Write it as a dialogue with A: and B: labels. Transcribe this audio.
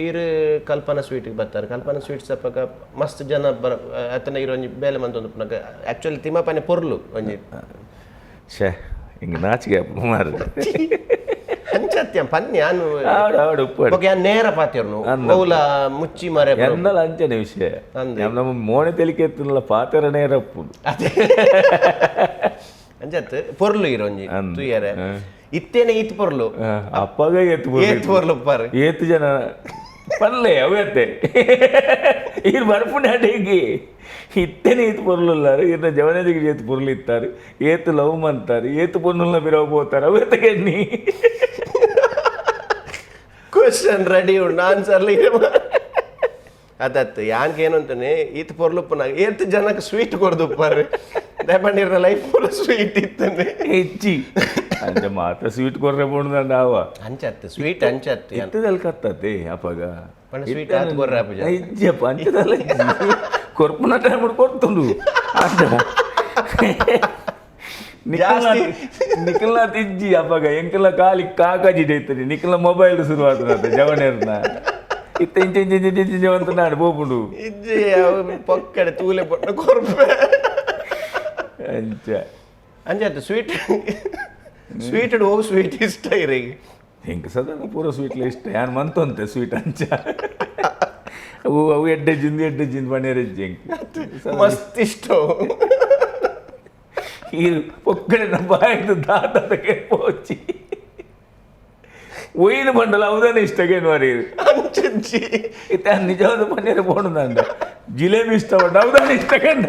A: ಈರ್ ಕಲ್ಪನಾ ಸ್ವೀಟಿಗೆ ಬರ್ತಾರೆ. ಕಲ್ಪನಾ ಸ್ವೀಟ್ಸ್ ಅಪ್ಪಗ ಮಸ್ತ್ ಜನ ಬರ ಅತ್ತನ ಈರ್ ಒಂಜಿ ಬೇಲೆ ಮಂತೊಂದು. ಆಕ್ಚುಲಿ ತಿಮ್ಮಪ್ಪನೆ ಪೊರ್ಲು ಒಂಜಿ.
B: ಛೇ, ಹಿಂಗೆ ನಾಚಿಕೆ ಮಾರು.
A: ಅಂಚತ್ಯ ಪನ್ನಿ ಯಾನು.
B: ಆಡು ಆಡು ಉಪ್ಪು.
A: ಬೊಕ ಯಾನ್ ನೇರ ಪಾತೆರ್ನು, ಓಲ ಮುಚ್ಚಿ ಮರೆ.
B: ಎನ್ನಲ ಅಂಚನೆ ವಿಷಯ.
A: ಅಂದ್.
B: ನಮ್ಮ ಮೋನೆ ತೆಲಿಕೆ ಎತ್ತುನಲ್ಲ, ಪಾತೆರ ನೇರ ಉಪ್ಪುಂಡು.
A: ಅದೇ, ಅಂಚತ್ ಪೊರ್ಲು ಈರ್ ಒಂಜಿ ತೂಯರೆ. ಇತ್ತೇನೆ ಈತ್ ಪೊರ್ಲು.
B: ಅಪ್ಪಗ ಏತು ಪೊರ್ಲು.
A: ಏತ್ ಪೊರ್ಲು ಉಪ್ಪಾರು.
B: ಏತು ಜನ ಪನ್ಲೆ ಅವೇತೆ, ಈರ್ ಬರ್ಪುಂಡೆ ಅಡಿಗೆ ಇತ್ತೇನೆ ಏತು ಪೊರ್ಲುಲ್ಲಾರು, ಇರ್ನ ಜವನದಿಗೆ ಏತು ಪೊರ್ಲು ಇತ್ತಾರೆ, ಏತು ಲವ್ ಮಂತಾರೆ, ಏತು ಪೊನ್ನುಲ್ನ ಬಿರವು ಪೋತಾರೆ, ಅವೇತ ಕೆನ್ನಿ.
A: ಕ್ವಶನ್ ರೆಡಿ ಉಂಡು, ಆನ್ಸರ್ ಅದತ್ತು. ಯಾನ್ಕ ಏನು ಅಂತಾನೆ, ಈತ್ ಪೊರ್ಲುಪ್ಪುನಾಗ ಏತ್ ಜನಕ್ಕೆ ಸ್ವೀಟ್ ಕೊರ್ದುಪ್ಪಾರು ದಯಪಂಡಿರ್ನ ಲೈಫ್ ಪೂರ ಸ್ವೀಟ್ ಇತ್ತನೆ.
B: ಹೆಚ್ಚಿ ಅಂಚ ಮಾತ್ರ ಸ್ವೀಟ್ ಕೊರ್ರೆ ಪೋಣುದಂಡ ಅವ.
A: ಅಂಚತ್ತು ಸ್ವೀಟ್ ಅಂಚತ್ತು ಯಾನ್.
B: ಇತ್ತದಲ್ಲಿ ಕತ್ತತೆ ಅಪ್ಪಗ.
A: ಪಂಡ ಸ್ವೀಟ್ ಆತ್ ಕೊರ್ರೆ ಆಪುಜ.
B: ಇಜ್ಜಪ್ಪ, ಅಂಚದಲ್ಲ, ಕೊರ್ಪುನ ಟೈಮ್ ಕೊರ್ತುಂಡು ಅಂಡ.
A: ಜಾಸ್ತಿ.
B: ನಿಖಲ್ನ ಇಜ್ಜಿ ಅಪ್ಪಗ, ಎಂಕಲ ಕಾಲಿ ಕಾಕಾಜಿ ಡೈತದೆ. ನಿಖಲ್ನ ಮೊಬೈಲ್ ಶುರು ಆತದ ಜವನೇರ್ನ. ಇತ್ತ ಇಂಚ ಇಂಚ ಇಂಚ ಇಂಚ ಇಂಚ ಅಂತ ನಾಡು ಪೋಪುಂಡು.
A: ಇಜ್ಜಿ, ಅವು ಪೊಕ್ಕಡೆ ತೂಲೆ ಪೊಟ್ಟ ಕೊರ್ಪೆ.
B: ಅಂಚ.
A: ಅಂಚತ್ತು ಸ್ವೀಟ್ ಸ್ವೀಟ್ ಹೋಗಿ ಸ್ವೀಟ್ ಇಷ್ಟ ಇರಿಗೆ.
B: ಎಂಕ್ ಸದನ ಪೂರ ಸ್ವೀಟ್ಲ ಇಷ್ಟ. ಯಾನ್ ಮಂತೊಂತೆ ಸ್ವೀಟ್ ಅಂಚ. ಅವು ಅವು ಎಡ್ಡೆ ಜಿಂದು ಎಡ್ಡೆ ಜಿಂದು ಪಣೇರೆಜ್ಜಿ ಎಂಕ್.
A: ಮಸ್ತ್ ಇಷ್ಟ.
B: ಈ ಪೊಕ್ಕಡೆ ನಮ್ಮ ಬಾಯಿದು ದಾತದಕ್ಕೆ ಪೋಚಿ ಒಯ್ಯಿನ ಬಂಡಲ ಅವದಾನೆ ಇಷ್ಟಗೇನು ಮಾರಿ.
A: ಅಂಚಂಚಿ.
B: ಇತ್ತ ನಿಜವಾದ ಪನ್ನೀರ್ ಪೋಣುದಂಡ ಜಿಲೇಬಿ ಇಷ್ಟ ಪಡ್ಡ, ಅವದಾನೆ ಇಷ್ಟ ಕಂಡ.